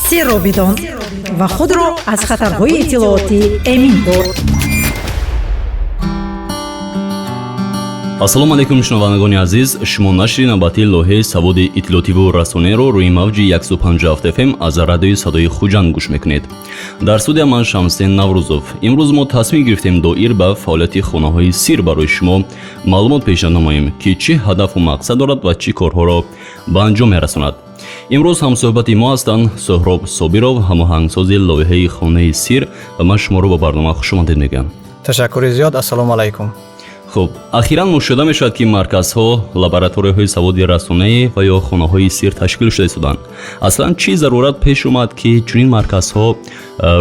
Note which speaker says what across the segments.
Speaker 1: Сирро бидон ва худро аз хатарҳои иттилоотӣ эмин дор.
Speaker 2: Ассалому алайкум, шунавандагони азиз. Шумо нашри навбатии лоиҳаи саводи иттилоотиву расонаиро рӯи мавҷи 157 фм аз радиои садои Хуҷанд гӯш мекунед. Дар студия ман Шамсдин Наврӯзов. Имрӯз мо тасмим гирифтем доир ба фаъолияти хонаҳои сир барои шумо маълумот пешниҳод намоем, ки чӣ ҳадафу мақсад дорад ва чӣ корҳоро ба анҷом мерасонад. Имрӯз ҳамсӯҳбати мо ҳастанд Соҳроб Собиров, ҳамоҳангсози лоиҳаи хонаи сир, ва ман шуморо ба барнома хушомадед мегӯям.
Speaker 3: Ташаккури зиёд, ассалому алайкум.
Speaker 2: Хуб, ахиран мушоҳида мешавад, ки марказҳо, лабораторияҳои саводи расонаӣ ва ё хонаҳои сир ташкил шуда истоданд. Аслан чӣ зарурат пеш омад, ки чунин марказҳо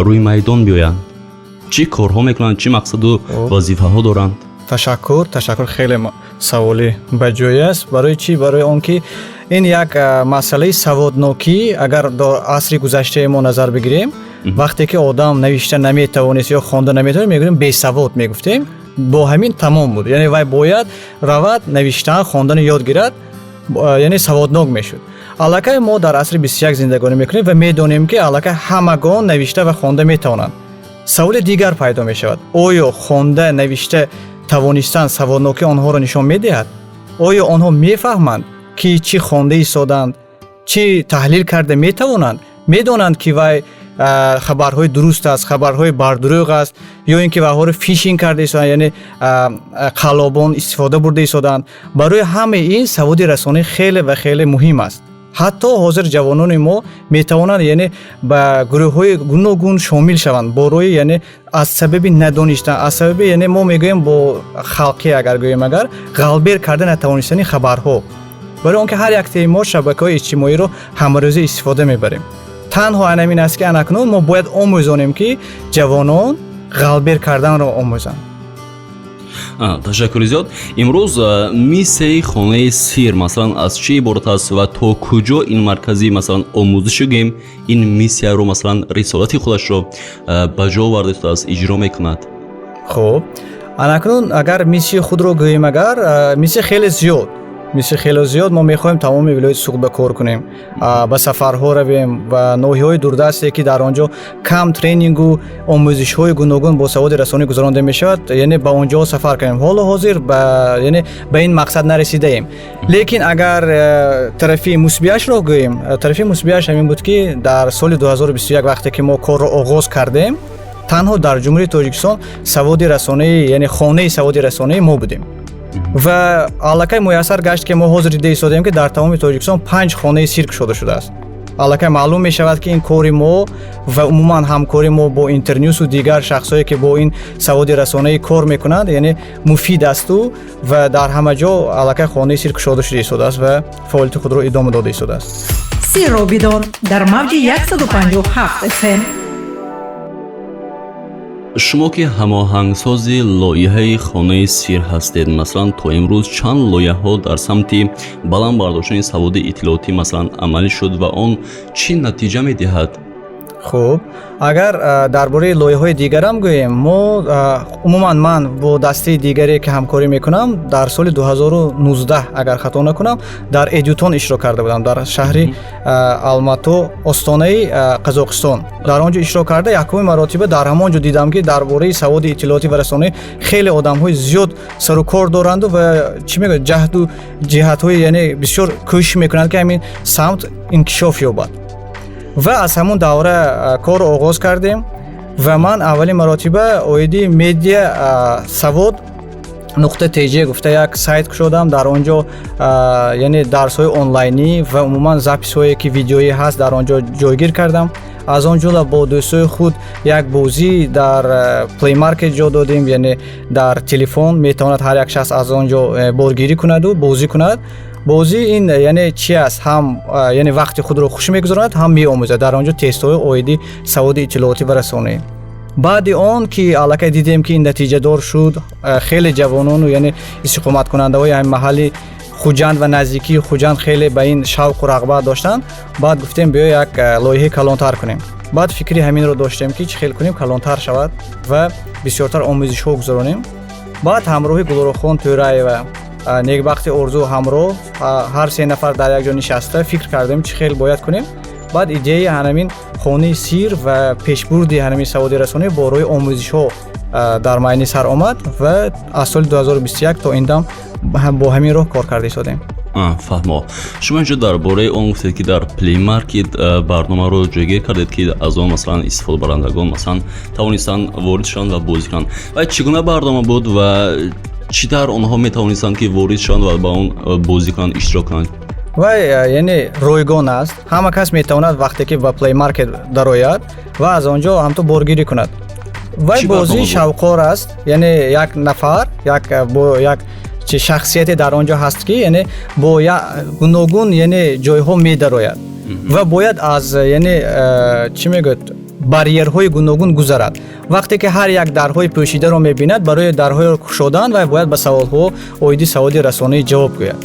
Speaker 2: рӯи майдон биёянд? Чӣ корҳо мекунанд, чӣ мақсаду вазифаҳо доранд?
Speaker 3: Ташаккур, ташаккур, хеле саволи баҷоӣ аст. Барои чӣ? Барои он ки ин як масъалаи саводнокӣ. Агар до асри гузаштаи мо назар бигирем, вақте ки одам навишта наметавонист ё хонда наметавонист, мегӯем бесавод мегуфтем, бо ҳамин тамом буд. Яъне вай бояд равад, навиштан, хондани ёд гирад, яъне саводнок мешуд. Аллакай мо дар асри 21 зиндагонӣ мекунем ва медонем, ки аллакай ҳамагон навишта ва хонда метавонанд. Саволи дигар пайдо мешавад: оё хонда навишта тавонистан саводнокии онҳоро нишон медиҳад? Оё онҳо мефаҳманд, ки чӣ хонда истоданд, чӣ таҳлил карда метавонанд? Медонанд, ки вай хабарҳои дуруст аст, хабарҳои бардурӯғ аст, ё ин ки вайҳоро фишинг карда истоданд, яъне қаллобон истифода бурда истоданд? Барои ҳамаи ин саводи расонаӣ хеле ва хеле муҳим аст. Ҳатто ҳозир ҷавонони мо метавонанд, яъне ба гурӯҳҳои гуногун шомил шаванд бо роҳи, яъне аз сабаби надонистан, аз сабаби, яъне мо мегӯем бо халқӣ агар гӯем, агар ғалбер карда натавонистани хабарҳо. Барои он ки ҳар яктаи мо шабакаҳои иҷтимоиро ҳамарӯза истифода мебарем. Танҳо анамин аст, ки анакнун мо бояд омӯзонем, ки ҷавонон ғалбер карданро омӯзанд.
Speaker 2: Ташаккури зиёд. Имрӯз миссияи хонаи сир, масалан, аз чӣ иборат аст ва то куҷо ин маркази, масалан, омӯзиши гӯем, ин миссияро, масалан, рисолати худашро ба ҷо оварда истодааст, иҷро мекунад?
Speaker 3: Хуб, анакнун агар миссияи худро гӯем, агар миссия хеле зиёд, миссия хеле зиёд. Мо мехоҳем тамоми вилояти Суғд ба кор кунем, ба сафарҳо равем ва ноҳияҳои дурдасте, ки дар он ҷо кам тренингу омӯзишҳои гуногун бо саводи расонӣ гузаронда мешавад, яъне ба он ҷо сафар кунем. Ҳоло ҳозир яъне ба ин мақсад нарасидаем, лекин агар тарафи мусбиашро гӯем, тарафи мусбиаш ҳамин буд, ки дар соли 2021, вақте ки мо корро оғоз кардем, танҳо дар Ҷумҳурии Тоҷикистон саводи расонаи, яъне хонаи саводи расонаи мо будем. Ва аллакай муяссар гашт, ки мо ҳозир дида истодем, ки дар тамоми Тоҷикистон панҷ хонаи сир кушода шудааст. Аллакай маълум мешавад, ки ин кори мо ва умуман ҳамкори мо бо Интернюсу дигар шахсҳое, ки бо ин саводи расонаӣ кор мекунанд, яъне муфид асту ва дар ҳама ҷо аллакай хонаи сир кушода шуда истодааст ва фаъолияти худро идома дода истодааст.
Speaker 1: Сирро бидон дар мавҷи 157 фм.
Speaker 2: Шумо ки ҳамоҳангсози лоиҳаи хонаи сир ҳастед, масалан, то имрӯз чанд лоиҳаҳо дар самти баланд бардоштани саводи иттилоотӣ, масалан, амалӣ шуд ва он чӣ натиҷа медиҳад?
Speaker 3: Хуб, агар дар бораи лоиҳаҳои дигарам гӯем, мо умуман ман бо дастаи дигаре, ки ҳамкорӣ мекунам, дар соли 2019, агар хато накунам, дар Эдютон иштирок карда будам дар шаҳри Алмато, Остонаи Қазоқистон. Дар он ҷо иштирок карда, якуми маротиба дар ҳамон ҷо дидам, ки дар бораи саводи иттилоотӣ ва расонаӣ хеле одамҳои зиёд сару кор доранду ва чӣ мегӯяд, ҷаҳду ҷиҳатҳои, яъне бисёр кӯшиш мекунанд, ки ҳамин самт инкишоф ёбад. Ва аз ҳамон давра корро оғоз кардем ва ман аввалин маротиба оиди медиа савод.тж гуфта як сайт кушодам. Дар он ҷо, яъне дарсҳои онлайнӣ ва умуман записҳое, ки видеоӣ ҳаст, дар он ҷо ҷойгир кардам. Аз он ҷумла бо дӯстои худ як бозӣ дар Play Market ҷо додем, яъне дар телефон метавонад ҳар як шахс аз он ҷо боргирӣ кунаду бозӣ кунад. Бозӣ ин яъне чи аст? Ҳам яъне вақти худро хуш мегузаронад, ҳам меомӯзад. Дар он ҷо тестҳои оиди саводи иттилоотӣ ва расонаӣ. Баъди он ки аллакай дидем, ки ин натиҷадор шуд, хеле ҷавонону яъне истиқоматкунандаҳои ҳамин маҳалли Хуҷанд ва наздикии Хуҷанд хеле ба ин шавқу рағбат доштанд, баъд гуфтем, биё як лоиҳаи калонтар кунем. Баъд фикри ҳаминро доштем, ки чӣ хел кунем, калонтар шавад ва бисёртар омӯзишҳо гузаронем. Баъд ҳамроҳи Гулрухон Тӯраева, Некбахти Орзу ҳамроҳ, ҳар се нафар дар як ҷо нишаста фикр кардем, чӣ хел бояд кунем. Баъд идеяи ҳанамин хонаи сир ва пешбурди ҳанамин саводи расонаӣ бо роҳи омӯзишҳо дар майни сар омад ва аз соли 2021 то ин дам бо ҳамин роҳ кор карда истодем.
Speaker 2: Фаҳмо. Шумо инҷо дар бораи он гуфтед, ки дар Play Market барномаро ҷойгир кардед, ки аз он, масалан, истифодабарандагон, масалан, тавонистанд ворид шаванд ва бозӣ кунанд. Ва чӣ гуна барнома буд ва чӣ тавр онҳо метавонистанд, ки ворид шаванд ва ба он бозӣ кунанд, иштирок кунанд?
Speaker 3: Вай, яъне, ройгон аст. Ҳама кас метавонад, вақте ки ба Play Market дарояд ва аз он ҷо ҳамто боргирӣ кунад. Вай бозии шавқор аст, яъне як нафар, як бо як чи шахсияте дар он ҷо ҳаст, ки, яъне, бо гуногун, яъне, ҷойҳо медарояд ва бояд аз, яъне, чӣ мегӯяд, барьерҳои гуногун гузарад. Вақте ки ҳар як дарҳои пӯшидаро мебинад, барои дарҳоеро кушодан вай бояд ба саволҳо оиди саводи расонаӣ ҷавоб гӯяд.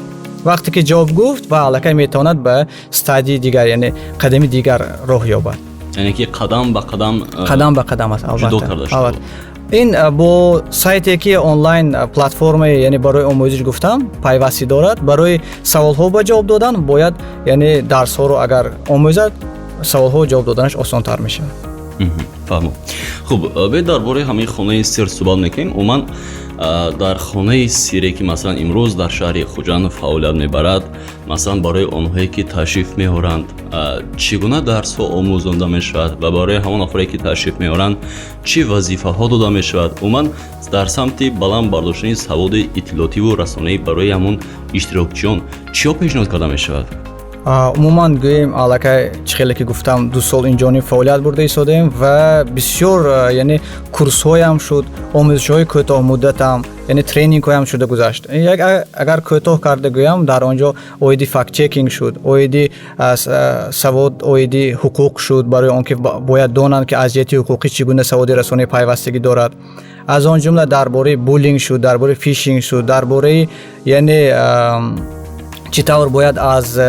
Speaker 3: Вақте ки ҷавоб гуфт, ва аллакай метавонад ба стадияи дигар, яъне қадами дигар роҳ ёбад.
Speaker 2: Яъне ки қадам ба қадам.
Speaker 3: Қадам ба қадам аст, албатта. Ин бо сайте, ки онлайн платформаи, яъне, барои омӯзиш гуфтам, пайвастӣ дорад. Барои саволҳо ба ҷавоб додан бояд, яъне, дарсҳоро агар омӯзад, саволҳо ҷавоб доданаш осонтар мешавад.
Speaker 2: Фаҳмо. Хуб, биёед, дар бораи ҳамаи хонаи сир суҳбат мекунем. Умуман, дар хонаи сире, ки, масалан, имрӯз дар шаҳри Хуҷанд фаъолият мебарад, масалан, барои онҳое, ки ташриф меоранд, чӣ гуна дарсҳо омӯзонда мешавад ва барои ҳамон нафаре, ки ташриф меоранд, чӣ вазифаҳо дода мешавад? Умуман, дар самти баланд бардоштани саводи иттилоотиву расонаӣ барои ҳамон иштирокчиён чиҳо пешниҳод карда мешавад?
Speaker 3: Умуман гӯем, аллакай, чӣ хеле ки гуфтам, 2 сол инҷониб фаъолият бурда истодаем ва бисёр, яъне, курсҳоям шуд, омӯзишҳои кӯтоҳмуддатам, яъне тренингҳоям шуда гузашт. Як агар кӯтоҳ карда гӯям, дар он ҷо оиди фактчекинг шуд, оиди савод, оиди ҳуқуқ шуд, барои он ки бояд донанд, ки аз ҷиҳати ҳуқуқӣ чӣ гуна саводи расонаӣ пайвастагӣ дорад. Аз он ҷумла дар бораи буллинг шуд, дар бораи фишинг шуд, дар бораи, яъне, чӣ тавр бояд аз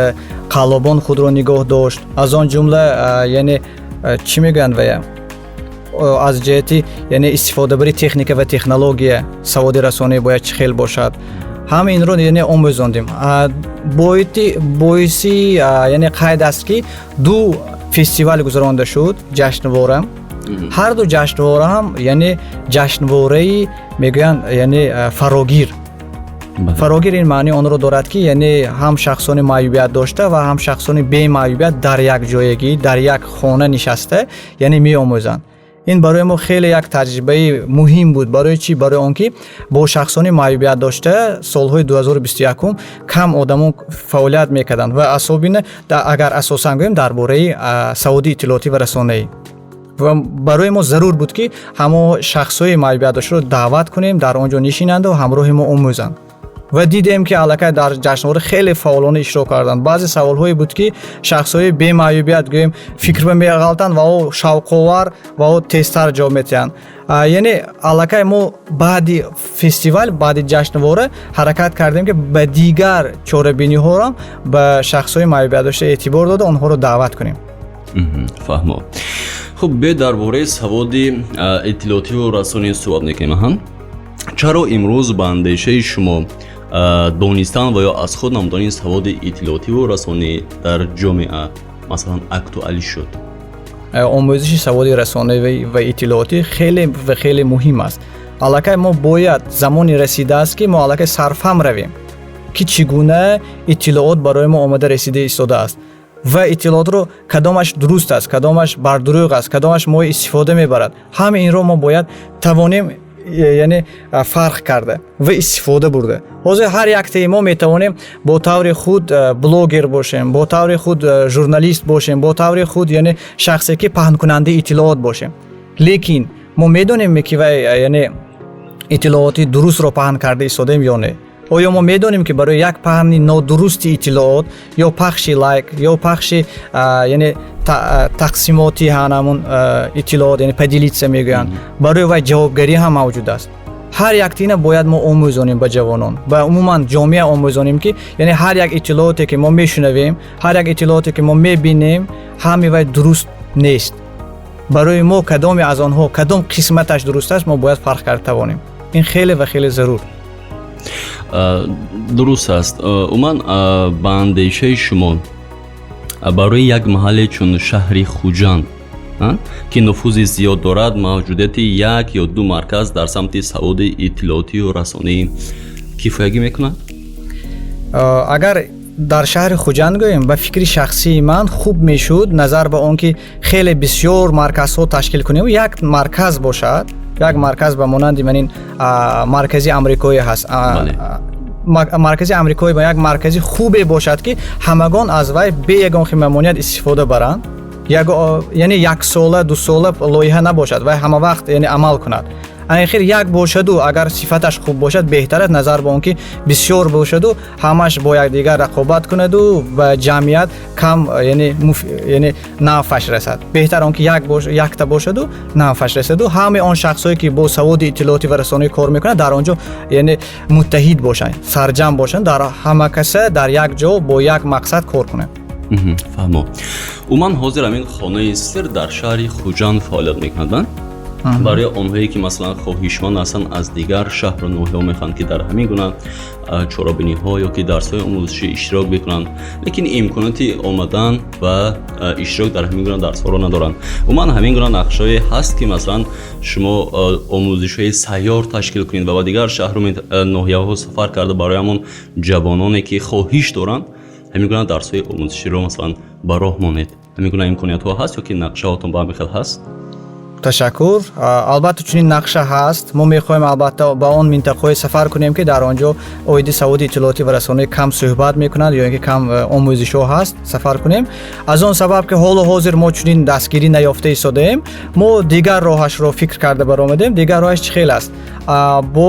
Speaker 3: қаллобон худро нигоҳ дошт, аз он ҷумла, яъне, чӣ мегӯянд, вая, аз ҷиҳати, яъне, истифодабари техника ва технология саводи расонаӣ бояд чӣ хел бошад. Ҳама инро, яъне, омӯзондем. Боиси, яъне, қайд аст, ки ду фестивал гузаронда шуд, ҷашнвора. Ҳар ду ҷашнвора ҳам, яъне, ҷашнвораи мегӯянд, яъне, фарогир. Фарогир ин маънии онро дорад, ки, яъне, ҳам шахсони маъюбият дошта ва ҳам шахсони бемаъюбият дар як ҷоягӣ, дар як хона нишаста, яъне, меомӯзанд. Ин барои мо хеле як таҷрибаи муҳим буд. Барои чӣ? Барои он ки бо шахсони маъюбият дошта солҳои 2021 кам одамон фаъолият мекарданд ва асобина, агар асосан гӯем, дар бораи саводи иттилоотӣ ва расонаӣ. Ва барои мо зарур буд, ки ҳамон шахсҳои маъюбиятдоштаро даъват кунем, дар он ҷо нишинанду ҳамроҳи мо омӯзанд. Ва дидем, ки аллакай дар ҷашнвора хеле фаъолона иштирок карданд. Баъзе саволҳое буд, ки шахсҳои бемаъюбият, гӯем, фикр ба меғалтанд ва ӯ шавқовар ва ӯ тезтар ҷавоб метиҳанд. Яъне, аллакай мо баъди фестивал, баъди ҷашнвора ҳаракат кардем, ки ба дигар чорабиниҳоро ба шахсҳои маъюбиятдошта эътибор дода, онҳоро даъват кунем.
Speaker 2: Фаҳмо. Хуб, биёед, дар бораи саводи иттилоотиву расонаӣ суҳбат мекунем. Аҳа, чаро имрӯз ба андешаи шумо донистан ва ё аз худ намудани саводи иттилоотиву расонаӣ дар ҷомеа, масалан, актуалӣ шуд?
Speaker 3: Омӯзиши саводи расонаӣ ва иттилоотӣ хеле ва хеле муҳим аст. Аллакай мо бояд, замоне расидааст, ки мо аллакай сарфаҳм равем, ки чӣ гуна иттилоот барои мо омада расида истодааст ва иттилоотро кадомаш дуруст аст, кадомаш бардурӯғ аст, кадомаш мо истифода мебарад. Ҳама инро мо бояд тавонем, яъне, фарқ карда ва истифода бурда. Ҳозир ҳар яктаи мо метавонем бо таври худ блогер бошем, бо таври худ журналист бошем, бо таври худ, яъне, шахсе ки паҳнкунандаи иттилоот бошем. Лекин мо медонем, ки вай, яъне, иттилооти дурустро паҳн карда истодаем ё не? Оё мо медонем, ки барои як паҳни нодурусти иттилоот ё пахши лайк ё пахши, яъне, тақсимоти ҳанамун иттилоот, яъне поделиться мегӯянд, барои вай ҷавобгарӣ ҳам мавҷуд аст? Ҳар яктина бояд мо омӯзонем ба ҷавонон ва умуман ҷомеа омӯзонем, ки, яъне, ҳар як иттилооте, ки мо мешунавем, ҳар як иттилооте, ки мо мебинем, ҳами вай дуруст нест. Барои мо кадоме аз онҳо, кадом қисматаш дуруст аст, мо бояд фарқ карда тавонем. Ин хеле ва хеле зарур.
Speaker 2: Дуруст аст. Умуман, ба андешаи шумо, Барои як маҳалле чун шаҳри Хуҷанд, ки нуфузи зиёд дорад, мавҷудияти як ё ду марказ дар самти саводи иттилоотию расонаӣ кифоягӣ мекунад?
Speaker 3: Агар дар шаҳри Хуҷанд гӯем, ба фикри шахсии ман, хуб мешуд, назар ба он ки хеле бисёр марказҳо ташкил кунем, як марказ бошад, як марказ ба монанди манин маркази амрикоӣ ҳаст, маркази амрикоӣ, ба як маркази хубе бошад, ки ҳамагон аз вай бе ягон мамоният истифода баранд, яъне яксола, дусола лоиҳа набошад, вай ҳама вақт, яъне, амал кунад. Айн хел як бошаду агар сифаташ хуб бошад, беҳтар аст, назар ба он ки бисёр бошаду ҳамаш бо якдигар рақобат кунаду ба ҷамъият кам, яъне нафъаш расад. Беҳтар он ки якта бошаду нафъаш расаду ҳамаи он шахсҳое, ки бо саводи иттилоотӣ ва расонаӣ кор мекунанд, дар он ҷо, яъне, муттаҳид бошанд, сарҷамъ бошанд, дар ҳама каса дар як ҷо бо як мақсад кор кунанд.
Speaker 2: Фаҳмо. Умуман, ҳозир ҳамин Хонаи сир дар шаҳри Хуҷанд фаъолият мекунад. Барои онҳое, ки масалан хоҳишманд ҳастанд, аз дигар шаҳру ноҳияҳо мехоҳанд, ки дар ҳамин гуна чорабиниҳо ё ки дарсҳои омӯзишӣ иштирок бикунанд, лекин имконоти омадан ва иштирок дар ҳамин гуна дарсҳоро надоранд, умуман ҳамин гуна нақшаҳое ҳаст, ки масалан шумо омӯзишҳои сайёр ташкил кунед ва ба дигар шаҳру ноҳияҳо сафар карда, барои ҳамон ҷавононе, ки хоҳиш доранд, ҳамин гуна дарсҳои омӯзиширо масалан ба роҳ монед? Ҳамин гуна имкониятҳо ҳаст ё ки нақшаҳотон ба ҳамин хел ҳаст?
Speaker 3: Ташаккур. Албатта, чунин нақша ҳаст. Мо мехоҳем, албатта, ба он минтақаҳое сафар кунем, ки дар он ҷо оиди саводи иттилоотӣ ва расонаӣ кам суҳбат мекунанд ё ин ки кам омӯзишҳо ҳаст, сафар кунем. Аз он сабаб ки ҳоло ҳозир мо чунин дастгирӣ наёфта истодаем, мо дигар роҳашро фикр карда баромадем. Дигар роҳаш чӣ хел аст? Бо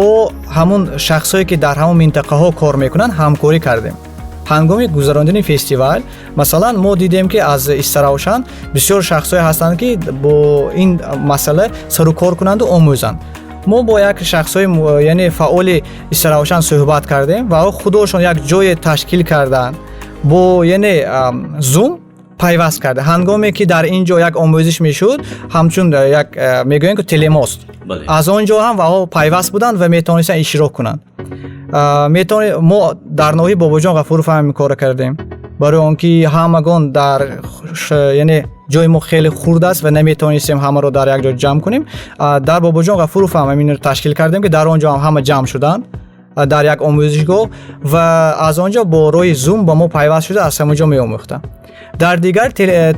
Speaker 3: ҳамун шахсҳое, ки дар ҳамон минтақаҳо кор мекунанд, ҳамкорӣ кардем. Ҳангоми гузарондани фестивал, масалан, мо дидем, ки аз Истаравшан бисёр шахсҳое ҳастанд, ки бо ин масъала сару кор кунанду омӯзанд. Мо бо як шахсҳои, яъне, фаъоли Истаравшан суҳбат кардем ва худошон як ҷое ташкил карданд, бо, яъне, Zoom пайваст карда. Ҳангоме ки дар ин ҷо як омӯзиш мешуд, ҳамчун як мегӯем, ки телемост, аз он ҷо ҳам ваҳо пайваст буданд ва метавонистанд иштирок кунанд. Мо дар ноҳияи Бобоҷон Ғафуров ҳам ин корро кардем, барои он ки ҳамагон дар, яъне, ҷои мо хеле хурд аст ва наметавонистем ҳамаро дар як ҷо ҷамъ кунем. Дар Бобоҷон Ғафуров ҳам ҳаминро ташкил кардем, ки дар он ҷо ҳам ҳама ҷамъ шуданд дар як омӯзишгоҳ ва аз он ҷо бо роҳи Zoom ба мо пайваст шуда, аз ҳамон ҷо меомӯхтанд. Дар дигар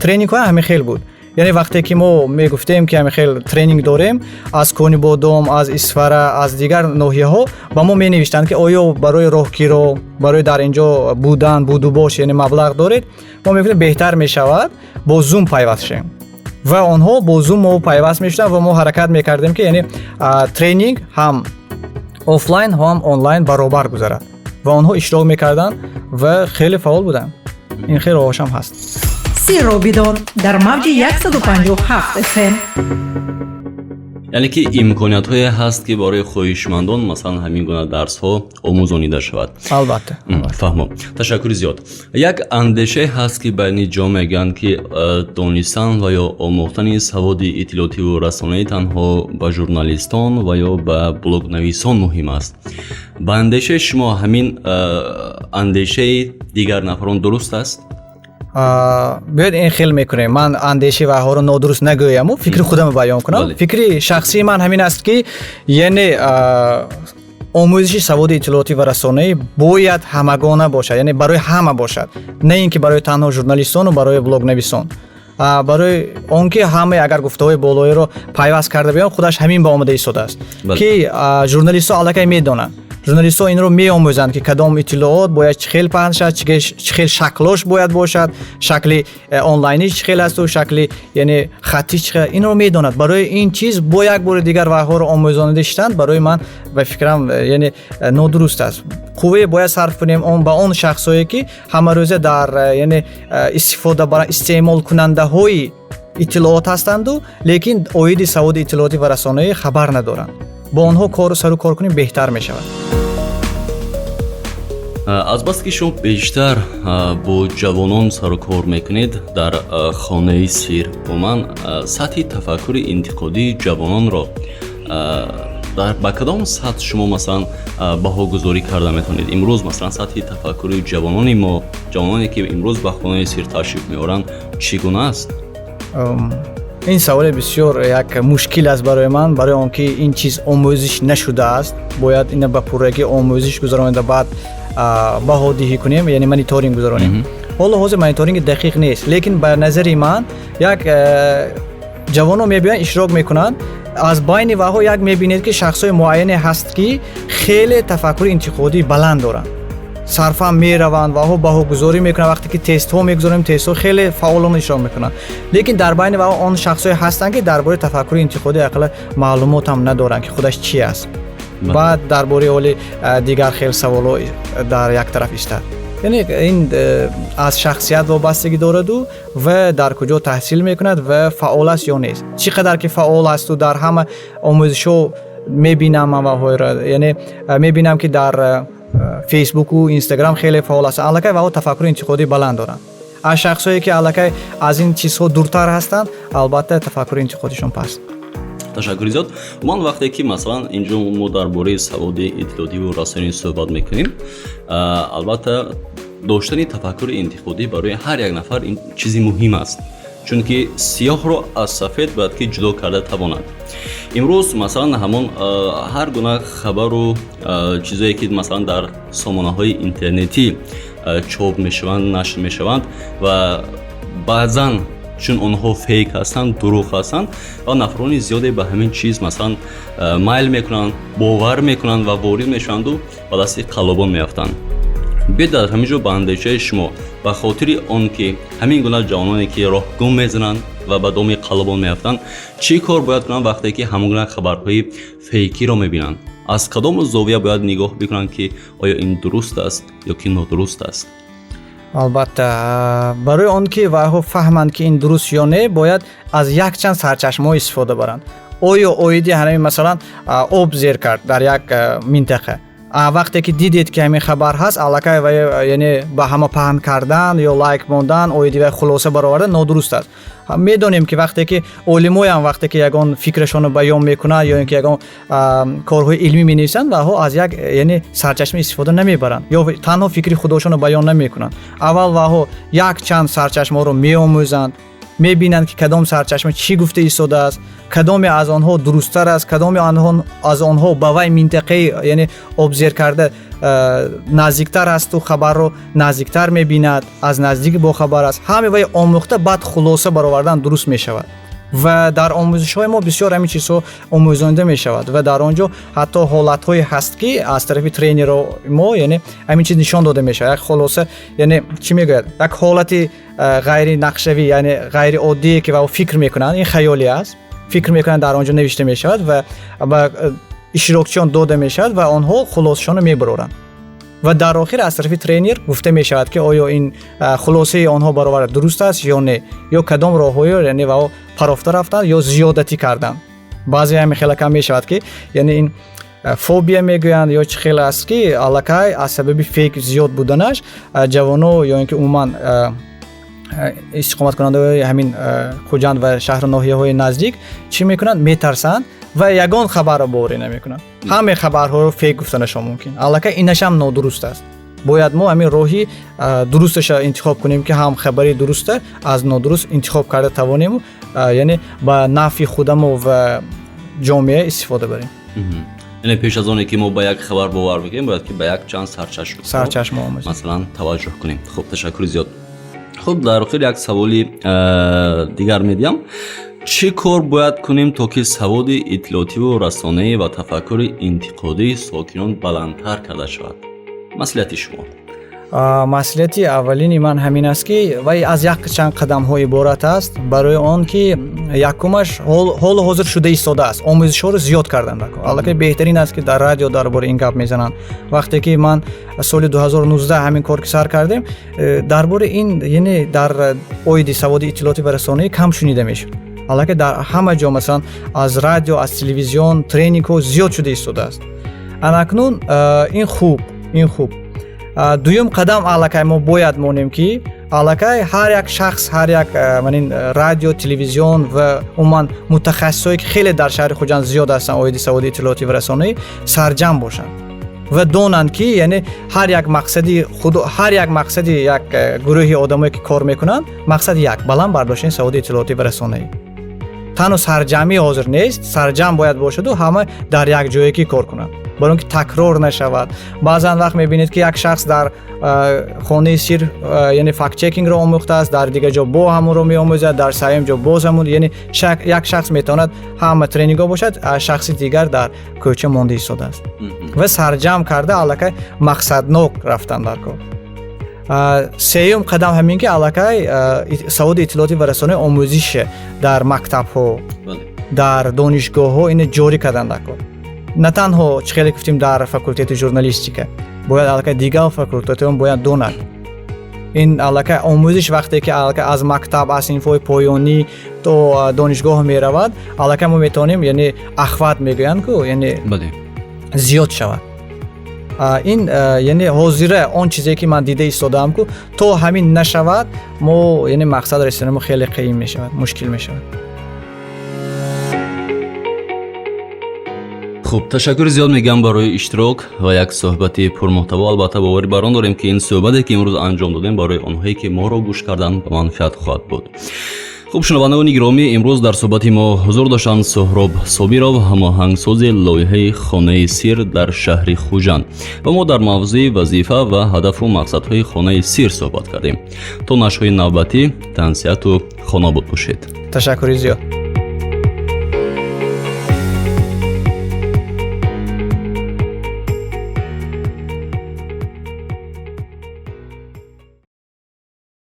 Speaker 3: тренингҳо ҳамин хел буд, яъне вақте ки мо мегуфтем, ки ҳамин хел тренинг дорем, аз Конибодом, аз Исфара, аз дигар ноҳияҳо ба мо менавиштанд, ки оё барои роҳкиро, барои дар ин ҷо будан, будубош, яъне, маблағ доред? Мо мегуфтем, беҳтар мешавад бо Zoom пайваст шавем, ва онҳо бо Zoom мо пайваст мешуданд ва мо ҳаракат мекардем, ки, яъне, тренинг ҳам офлайн, ҳам онлайн баробар гузарад ва онҳо иштирок мекарданд ва хеле фаъол буданд. Ин хеле роҳошам ҳаст.
Speaker 1: Сирро бидон дар мавҷи 157 FM.
Speaker 2: Яъне ки имкониятҳое ҳаст, ки барои хоҳишмандон, масалан, ҳамин гуна дарсҳо омӯзонида шавад.
Speaker 3: Албатта.
Speaker 2: Фаҳмо, ташаккури зиёд. Як андешае ҳаст, ки байни ҷомеа мегӯянд, ки донистан ва ё омӯхтани саводи иттилоотиву расонаӣ танҳо ба журналистон ва ё ба блогнависон муҳим аст. Ба андешаи шумо, ҳамин андешаи дигар нафарон дуруст аст?
Speaker 3: Биёед, ин хел мекунем: ман андешаи вайҳоро нодуруст нагӯяму фикри худамро баён кунам. Фикри шахсии ман ҳамин аст, ки, яъне, омӯзиши саводи иттилоотӣ ва расонаӣ бояд ҳамагона бошад, яъне барои ҳама бошад, на ин ки барои танҳо журналистону барои блогнависон. Барои он ки ҳамаи агар гуфтаҳои болоиро пайваст карда биём, худаш ҳамин ба омада истодааст, ки журналистҳо аллакай медонанд, журналистҳо инро меомӯзанд, ки кадом иттилоот бояд чӣ хел паҳн шавад, чӣ хел шаклош бояд бошад, шакли онлайнӣ чӣ хел асту шакли, яъне, хаттӣ чӣ хел, инро медонад. Барои ин чиз бо як бори дигар вайҳоро омӯзонида шиштан барои ман, ба фикрам, яъне, нодуруст аст. Қуввае бояд сарф кунем он ба он шахсҳое, ки ҳамарӯза дар, яъне, истифода истеъмолкунандаҳои иттилоот ҳастанду, лекин оиди саводи иттилоотӣ ва расонаӣ хабар надоранд. Бо онҳо кору сару кор кунем, беҳтар мешавад.
Speaker 2: Азбаски шумо бештар бо ҷавонон сару кор мекунед дар Хонаи сир, умуман сатҳи тафаккури интиқодии ҷавононро Ба кадом сатҳ шумо, масалан, баҳогузорӣ карда метавонед имрӯз, масалан, сатҳи тафаккури ҷавонони мо, ҷавононе ки имрӯз ба хонаи сир ташриф меоранд, чӣ гуна аст?
Speaker 3: Ин саволе бисёр як мушкил аст барои ман, барои он ки ин чиз омӯзиш нашудааст. Бояд ина ба пуррагӣ омӯзиш гузаронида, баъд баҳодиҳӣ кунем, яъне мониторинг гузаронем. Ҳоло ҳозир мониторинги дақиқ нест, лекин ба назари ман як ҷавонон мебиёянд, иштирок мекунанд. Аз байни ваҳо як мебинед, ки шахсҳои муайяне ҳаст, ки хеле тафаккури интиқодӣ баланд доранд, сарфаҳм мераванд, ваҳо баҳогузорӣ мекунанд. Вақте ки тестҳо мегузорем, тестҳо хеле фаъолона иштирок мекунанд. Лекин дар байни ваҳо он шахсҳое ҳастанд, ки дар бораи тафаккури интиқодӣ ақалла маълумот ҳам надоранд, ки худаш чи аст. Баъд дар бораи ҳоли дигар хел саволҳо дар як тараф истад. Яъне ин аз шахсият вобастагӣ дораду ва дар куҷо таҳсил мекунад ва фаъол аст ё нест. Чӣ қадар ки фаъол асту дар ҳама омӯзишҳо мебинам ман ваҳоеро, яъне мебинам, ки дар Фейсбуку Инстаграм хеле фаъол ҳастанд, аллакай ваҳо тафаккури интиқодӣ баланд доранд. Аз шахсҳое ки аллакай аз ин чизҳо дуртар ҳастанд, албатта, тафаккури интиқодишон паст.
Speaker 2: Ташаккури зиёд. Умуман, вақте ки, масалан, инҷо мо дар бораи саводи иттилоотиву расонаӣ суҳбат мекунем, албатта, доштани тафаккури интиқодӣ барои ҳар як нафар ин чизи муҳим аст, чунки сиёҳро аз сафед бояд ки ҷудо карда тавонад. Имрӯз, масалан, ҳамон ҳар гуна хабару чизое ки, масалан, дар сомонаҳои интернетӣ чоп мешаванд, нашр мешаванд ва баъзан чун онҳо фейк ҳастанд, дурӯғ ҳастанд ва нафарони зиёде ба ҳамин чиз, масалан, майл мекунанд, бовар мекунанд ва ворид мешаванду ба дасти қаллобон меафтанд. Биёед, дар ҳамин ҷо ба андешаи шумо, ба хотири он ки ҳамин гуна ҷавононе ки роҳ гум мезананд ва ба доми қаллобон меафтанд, чӣ кор бояд кунанд, вақте ки ҳамон гуна хабарҳои фейкиро мебинанд? Аз кадом зовия бояд нигоҳ бикунанд, ки оё ин дуруст аст ё ки нодуруст аст?
Speaker 3: Албатта, барои он ки вайҳо фаҳманд, ки ин дуруст ё не, бояд аз якчанд сарчашмаҳо истифода баранд. Оё оиди ҳамин, масалан, об зер кард дар як минтақа, вақте ки дидед, ки ҳамин хабар ҳаст, аллакай вай, яъне ба ҳама паҳн кардан ё лайк мондан, оиди вай хулоса баровардан нодуруст аст. Медонем, ки вақте ки олимоям, вақте ки ягон фикрашонро баён мекунанд ё ин ки ягон корҳои илмӣ менависанд, ваҳо аз як, яъне, сарчашма истифода намебаранд ё танҳо фикри худошонро баён намекунанд. Аввал ваҳо якчанд сарчашмаҳоро меомӯзанд, мебинанд, ки кадом сарчашма чӣ гуфта истодааст, кадоме аз онҳо дурусттар аст, кадоме аз онҳо ба вай минтақаи, яъне, обзер карда наздиктар асту хабарро наздиктар мебинад, аз наздик бохабар аст. Ҳаме вай омӯхта, баъд хулоса баровардан дуруст мешавад. Ва дар омӯзишҳои мо бисёр ҳамин чизҳо омӯзонида мешавад ва дар он ҷо ҳатто ҳолатҳое ҳаст, ки аз тарафи тренеро мо, яъне, ҳамин чиз нишон дода мешавад. Як хулоса, яъне чӣ мегӯяд, як ҳолати ғайринақшавӣ, яъне ғайриоддие, ки ва фикр мекунанд, ин хаёлӣ аст, фикр мекунанд, дар он ҷо навишта мешавад ва ба иштирокчиён дода мешавад ва онҳо хулосашонро мебароранд. Ва дар охир аз тарафи тренер гуфта мешавад, ки оё ин хулосаи онҳо бароварда дуруст аст ё не, ё кадом роҳҳоё, яъне, ва парофта рафтанд ё зиёдатӣ карданд. Баъзе ҳами хелакам мешавад, ки, яъне, ин фобия мегӯянд ё чӣ хел аст, ки аллакай аз сабаби фейк зиёд буданаш ҷавоно ё ин ки умуман истиқоматкунандаҳои ҳамин Хуҷанд ва шаҳру ноҳияҳои наздик чӣ мекунанд? Метарсанд ва ягон хабарро боварӣ намекунанд, ҳаме хабарҳоро фейк гуфтанашон мумкин. Аллакай инашам нодуруст аст. Бояд мо ҳамин роҳи дурусташа интихоб кунем, ки ҳам хабари дуруста аз нодуруст интихоб карда тавонему, яъне, ба нафъи худамо ва ҷомеа истифода барем.
Speaker 2: Яъне пеш аз оне ки мо ба як хабар бовар мекунем, бояд ки ба як чанд сарчашм
Speaker 3: сарчашма омӯзем,
Speaker 2: масалан, таваҷҷӯҳ кунем. Хуб, ташаккури зиёд. Хуб, дар охир як саволи дигар медиҳам: чӣ кор бояд кунем, то ки саводи иттилоотиву расонаӣ ва тафаккури интиқодии сокинон баландтар карда шавад? Маслиҳати шумо.
Speaker 3: Маслиҳати аввалини ман ҳамин аст, ки вай аз як чанд қадамҳо иборат аст. Барои он ки якумаш, ҳолу ҳозир шуда истодааст, омӯзишҳоро зиёд кардан даркор. Аллакай беҳтарин аст, ки дар радио дар бораи ин гап мезананд. Вақте ки ман соли 2019 ҳамин кор ки сар кардем, дар бораи ин, яъне, дар оиди саводи иттилоотӣ ва расонаӣ кам шунида мешуд. Аллакай дар ҳама ҷо, масалан, аз радио, аз телевизион тренингҳо зиёд шуда истодааст. Анакнун ин хуб, ин хуб. Дуюм қадам, аллакай мо бояд монем, ки Аллакай ҳар як шахс, ҳар як манин радио, телевизион ва умуман мутахассисое, ки хеле дар шаҳри Хуҷанд зиёд ҳастанд оиди саводи иттилоотӣ ва расонаӣ, сарҷамъ бошанд ва донанд, ки яъне ҳар як мақсади худ, ҳар як мақсади як гурӯҳи одамое, ки кор мекунанд, мақсад як: баланд бардоштани саводи иттилоотӣ ва расонаӣ. Танҳо сарҷамъӣ ҳозир нест, сарҷамъ бояд бошаду ҳама дар як ҷое ки кор кунанд, барои он ки такрор нашавад. Баъзан вақт мебинед, ки як шахс дар хонаи сир яъне фактчекингро омӯхтааст, дар дигар ҷо бо ҳамонро меомӯзад, дар сеюм ҷо боз ҳамон. Яъне як шахс метавонад ҳама тренингҳо бошад, шахси дигар дар кӯча монда истодааст. Ва сарҷамъ карда, аллакай мақсаднок рафтан дар кор. Сеюм қадам ҳамин, ки аллакай саводи иттилоотӣ ва расонаи омӯзише дар мактабҳо, дар донишгоҳҳо ина ҷорӣ кардан дар кор. На танҳо, чӣ хеле гуфтем, дар факултети журналистика, бояд аллакай дигар факултетҳо бояд донад. Ин аллакай омӯзиш, вақте ки аллакай аз мактаб, аз синфҳои поёнӣ то донишгоҳ меравад, аллакай мо метавонем, яъне охват мегӯянд ку, яъне зиёд шавад. Ин яъне ҳозира он чизе, ки ман дида истодаам ку, то ҳамин нашавад, мо яъне мақсад расиданамо хеле қиин мешавад, мушкил мешавад.
Speaker 2: Хуб, ташаккури зиёд мегӯям барои иштирок ва як суҳбати пурмуҳтаво. Албатта, боварӣ бар он дорем, ки ин суҳбате, ки имрӯз анҷом додем, барои онҳое, ки моро гӯш карданд, ба манфиат хоҳад буд. Хуб, шунавандагони гиромӣ, имрӯз дар суҳбати мо ҳузур доштанд Суҳроб Собиров, ҳамоҳангсози лоиҳаи Хонаи сир дар шаҳри Хуҷанд, ва мо дар мавзӯи вазифа ва ҳадафу мақсадҳои Хонаи сир суҳбат кардем. То нашрҳои навбатӣ тансиҳату хонобод бошед.
Speaker 3: Ташаккури зиёд.